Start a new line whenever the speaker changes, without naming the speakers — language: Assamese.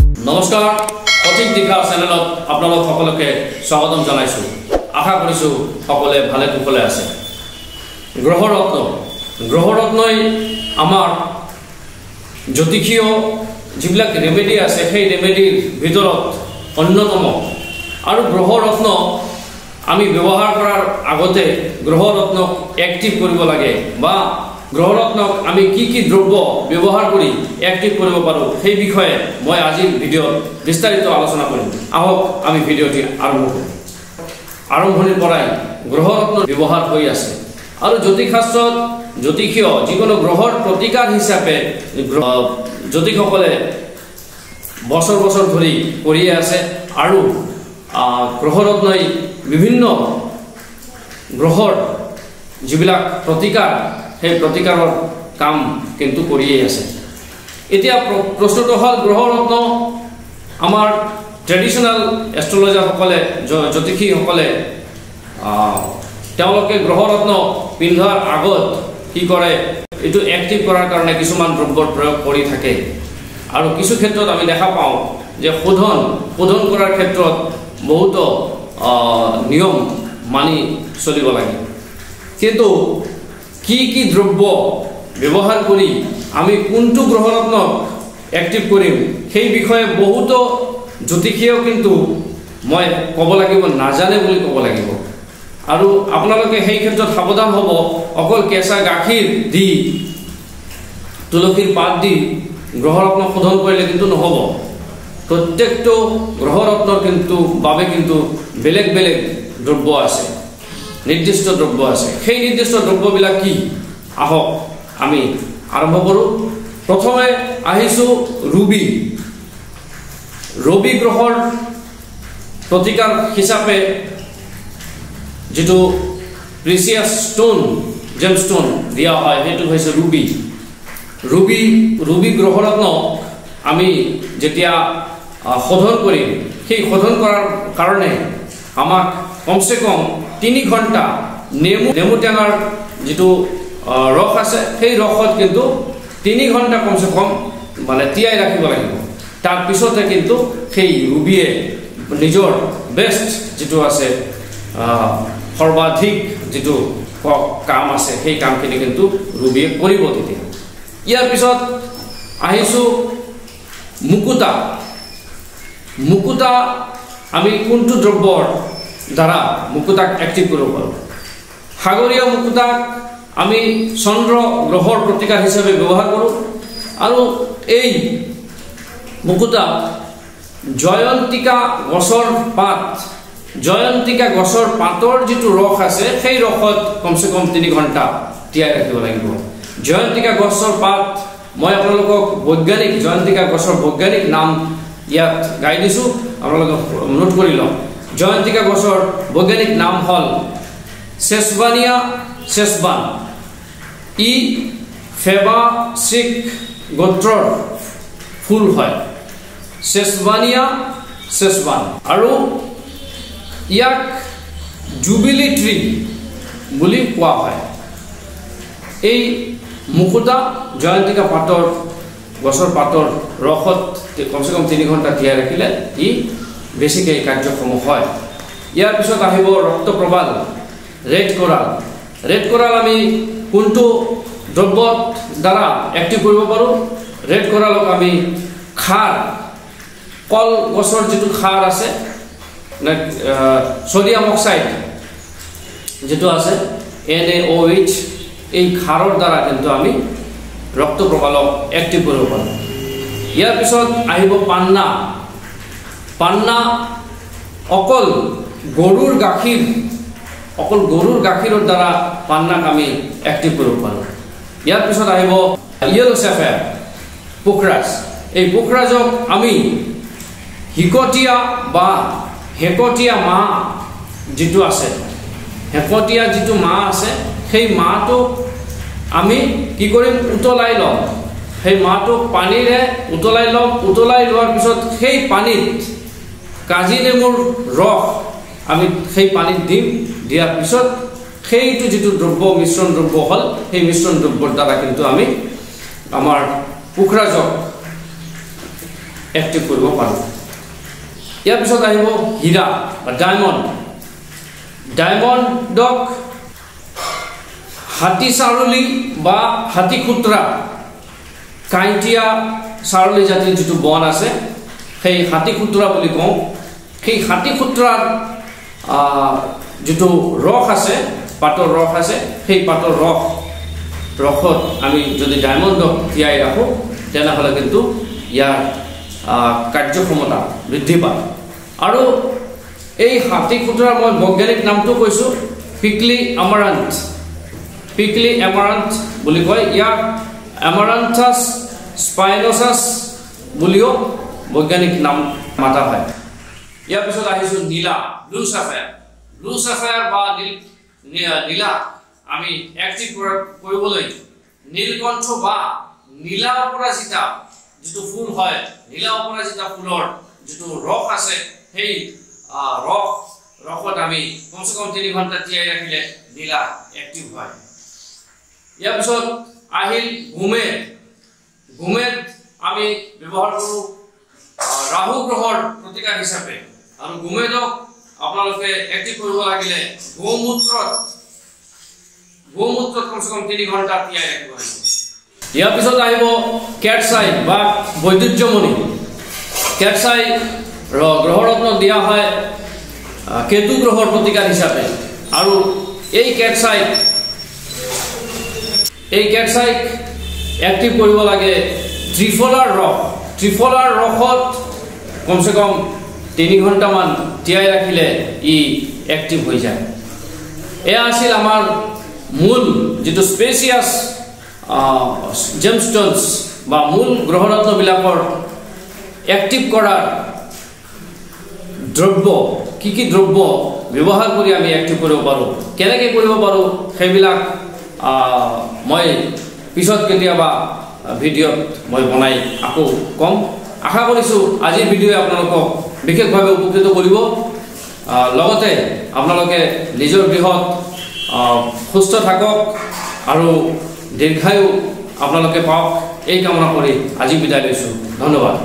নমস্কাৰ, সঠিক দিশা চেনেলত আপোনালোক সকলোকে স্বাগতম জনাইছোঁ। আশা কৰিছোঁ সকলোৱে ভালে কুশলে আছে। গ্ৰহৰত্ন, গ্ৰহৰত্নই আমাৰ জ্যোতিষীয় যিবিলাক ৰেমেডি আছে সেই ৰেমেডিৰ ভিতৰত অন্যতম। আৰু গ্ৰহৰত্ন আমি ব্যৱহাৰ কৰাৰ আগতে গ্ৰহৰত্নক এক্টিভ কৰিব লাগে বা গ্ৰহৰত্নক আমি কি কি দ্ৰব্য ব্যৱহাৰ কৰি এক্টিভ কৰিব পাৰোঁ সেই বিষয়ে মই আজিৰ ভিডিঅ'ত বিস্তাৰিত আলোচনা কৰিম। আহক আমি ভিডিঅ'টি আৰম্ভ কৰোঁ। আৰম্ভণিৰ পৰাই গ্ৰহৰত্ন ব্যৱহাৰ হৈ আছে আৰু জ্যোতিষশাস্ত্ৰত জ্যোতিষীয় যিকোনো গ্ৰহৰ প্ৰতিকাৰ হিচাপে জ্যোতিষসকলে বছৰ বছৰ ধৰি কৰিয়ে আছে। আৰু গ্ৰহৰত্নই বিভিন্ন গ্ৰহৰ যিবিলাক প্ৰতিকাৰ সেই প্ৰতিকাৰৰ কাম কিন্তু কৰিয়েই আছে। এতিয়া প্ৰশ্নটো হ'ল, গ্ৰহৰত্ন আমাৰ ট্ৰেডিশ্যনেল এষ্ট্ৰলজাৰসকলে, জ্যোতিষীসকলে তেওঁলোকে গ্ৰহৰত্ন পিন্ধাৰ আগত কি কৰে, এইটো এক্টিভ কৰাৰ কাৰণে কিছুমান দ্ৰব্যৰ প্ৰয়োগ কৰি থাকে। আৰু কিছু ক্ষেত্ৰত আমি দেখা পাওঁ যে শোধন কৰাৰ ক্ষেত্ৰত বহুতো নিয়ম মানি চলিব লাগে। কিন্তু কি কি দ্ৰব্য ব্যৱহাৰ কৰি আমি কোনটো গ্ৰহৰত্ন এক্টিভ কৰিম সেই বিষয়ে বহুতো জ্যোতিষীয়েও কিন্তু মই ক'ব লাগিব নাজানে বুলি ক'ব লাগিব। আৰু আপোনালোকে সেই ক্ষেত্ৰত সাৱধান হ'ব। অকল কেঁচা গাখীৰ দি তুলসীৰ পাত দি গ্ৰহৰত্ন শোধন কৰিলে কিন্তু নহ'ব। প্ৰত্যেকটো গ্ৰহৰত্নৰ কিন্তু বাবে কিন্তু বেলেগ বেলেগ দ্ৰব্য আছে, নিৰ্দিষ্ট দ্ৰব্য আছে। সেই নিৰ্দিষ্ট দ্ৰব্যবিলাক কি, আহক আমি আৰম্ভ কৰোঁ। প্ৰথমে আহিছোঁ ৰুবি। ৰবি গ্ৰহৰ প্ৰতিকাৰ হিচাপে যিটো প্ৰিচিয়াছ ষ্ট'ন, জেম ষ্ট'ন দিয়া হয় সেইটো হৈছে ৰুবি। ৰুবি গ্ৰহৰত্ন আমি যেতিয়া শোধন কৰিম, সেই শোধন কৰাৰ কাৰণে আমাক কমচে কম 3 ঘণ্টা নেমু টেঙাৰ যিটো ৰস আছে সেই ৰসত কিন্তু 3 ঘণ্টা কমচে কম মানে তিয়াই ৰাখিব লাগিব। তাৰপিছতে কিন্তু সেই ৰুবিয়ে নিজৰ বেষ্ট যিটো আছে, সৰ্বাধিক যিটো কাম আছে সেই কামখিনি কিন্তু ৰুবিয়ে কৰিব তেতিয়া। ইয়াৰ পিছত আহিছোঁ মুকুতা। মুকুতা আমি কোনটো দ্ৰব্যৰ দ্বাৰা মুকুতাক এক্টিভ কৰিব পাৰোঁ? সাগৰীয় মুকুতাক আমি চন্দ্ৰ গ্ৰহৰ প্ৰতিকাৰ হিচাপে ব্যৱহাৰ কৰোঁ। আৰু এই মুকুতা জয়ন্তিকা গছৰ পাত, জয়ন্তিকা গছৰ পাতৰ যিটো ৰস আছে সেই ৰসত কমচে কম 3 ঘণ্টা তিয়াই ৰাখিব লাগিব। জয়ন্তিকা গছৰ পাত মই আপোনালোকক বৈজ্ঞানিক জয়ন্তিকা গছৰ বৈজ্ঞানিক নাম ইয়াত গাই দিছোঁ, আপোনালোকে নোট কৰি লওক। জয়ন্তিকা গছৰ বৈজ্ঞানিক নাম হ'ল চেচবানিয়া চেচবান। ই ফেবাচিক গোত্ৰৰ ফুল হয়, চেচবানিয়া চেচবান। আৰু ইয়াক জুবিলি ট্ৰি বুলি কোৱা হয়। এই মুকুতা জয়ন্তিকা পাতৰ গছৰ পাতৰ ৰসত কমচে কম 3 ঘণ্টা তিয়াই ৰাখিলে ই বেছিকৈ কাৰ্যক্ষম হয়। ইয়াৰ পিছত আহিব ৰক্তপ্ৰবাল, ৰেড কোৰাল। ৰেড কোৰাল আমি কোনটো দ্ৰব্যৰ দ্বাৰা এক্টিভ কৰিব পাৰোঁ? ৰেড কোৰালক আমি খাৰ, কল গছৰ যিটো খাৰ আছে, ছ'ডিয়াম অক্সাইড যিটো আছে NaOH, এই খাৰৰ দ্বাৰা কিন্তু আমি ৰক্তপ্ৰবালক এক্টিভ কৰিব পাৰোঁ। ইয়াৰ পিছত আহিব পান্না। পান্না অকল গৰুৰ গাখীৰ, অকল গৰুৰ গাখীৰৰ দ্বাৰা পান্নাক আমি এক্টিভ কৰিব পাৰোঁ। ইয়াৰ পিছত আহিব য়েলো চেফায়াৰ, পোখৰাজ। এই পোখৰাজক আমি হিকটীয়া বা হেকটীয়া মাহ যিটো আছে, হেকটীয়া যিটো মাহ আছে সেই মাহটোক আমি কি কৰিম, উতলাই ল'ম। সেই মাহটোক পানীৰে উতলাই ল'ম। উতলাই লোৱাৰ পিছত সেই পানীত কাজি নেমুৰ ৰস আমি সেই পানীত দিম। দিয়াৰ পিছত সেইটো যিটো দ্ৰব্য, মিশ্ৰণ দ্ৰব্য হ'ল, সেই মিশ্ৰণ দ্ৰব্যৰ দ্বাৰা কিন্তু আমি আমাৰ পোখৰাজক এক্টিভ কৰিব পাৰোঁ। ইয়াৰ পিছত আহিব হীৰা বা ডায়মণ্ড। ডায়মণ্ডক হাতী চাৰলি বা হাতী খুতৰা, কাঁইটীয়া চাৰলি জাতিৰ যিটো বন আছে সেই হাতী খুতৰা বুলি কওঁ। সেই হাতী খুতৰাৰ যিটো ৰস আছে, পাতৰ ৰস আছে, সেই পাতৰ ৰসত আমি যদি ডায়মণ্ডক তিয়াই ৰাখোঁ তেনেহ'লে কিন্তু ইয়াৰ কাৰ্যক্ষমতা বৃদ্ধি পায়। আৰু এই হাতী খুতৰাৰ মই বৈজ্ঞানিক নামটো কৈছোঁ, পিকলি আমাৰান্থ, পিকলি এমাৰান্থ বুলি কয়। ইয়াক এমাৰান্থাছ স্পাইনচাছ বুলিও বৈজ্ঞানিক নাম মাতা হয়। ইয়াৰ পিছত আহিছোঁ নীলা, ব্লু চাফায়াৰ। ব্লু চাফায়াৰ বা নীলা আমি এক্টিভ কৰিবলৈ নীলকণ্ঠ বা নীলা অপৰাজিতা যিটো ফুল হয়, নীলা অপৰাজিতা ফুলৰ যিটো ৰস আছে সেই ৰসত আমি কমচে কম 3 ঘণ্টা তিয়াই ৰাখিলে নীলা এক্টিভ হয়। ইয়াৰ পিছত আহিল গোমেদ। গোমেদ আমি ব্যৱহাৰ কৰোঁ ৰাহু গ্ৰহৰ প্ৰতিকাৰ হিচাপে। আৰু গোমেদক আপোনালোকে এক্টিভ কৰিব লাগিলে গোমূত্ৰত কমচে কম 3 ঘণ্টা তিয়াই ৰাখিব লাগিব। ইয়াৰ পিছত আহিব কেটছাই বা বৈদুৰ্যমণি। কেটছাই গ্ৰহৰত্ন দিয়া হয় কেতু গ্ৰহৰ প্ৰতিকাৰ হিচাপে। আৰু এই কেটছাইক এক্টিভ কৰিব লাগে ত্ৰিফলাৰ ৰস। ত্ৰিফলাৰ ৰসত কমচে কম 3 ঘণ্টামান তিয়াই ৰাখিলে ই এক্টিভ হৈ যায়। এয়া আছিল আমাৰ মূল যিটো স্পেচিয়াছ জেমষ্টনছ বা মূল গ্ৰহৰত্নবিলাকৰ এক্টিভ কৰাৰ দ্ৰব্য, কি কি দ্ৰব্য ব্যৱহাৰ কৰি আমি এক্টিভ কৰিব পাৰোঁ, কেনেকৈ কৰিব পাৰোঁ, সেইবিলাক মই পিছত কেতিয়াবা ভিডিঅ'ত মই বনাই আকৌ ক'ম। আশা কৰিছোঁ আজিৰ ভিডিঅ'ই আপোনালোকক বিশেষভাৱে উপকৃত কৰিব। লগতে আপোনালোকে নিজৰ গৃহত সুস্থ থাকক আৰু দীৰ্ঘায়ু আপোনালোকে পাওক, এই কামনা কৰি আজি বিদায় লৈছোঁ। ধন্যবাদ।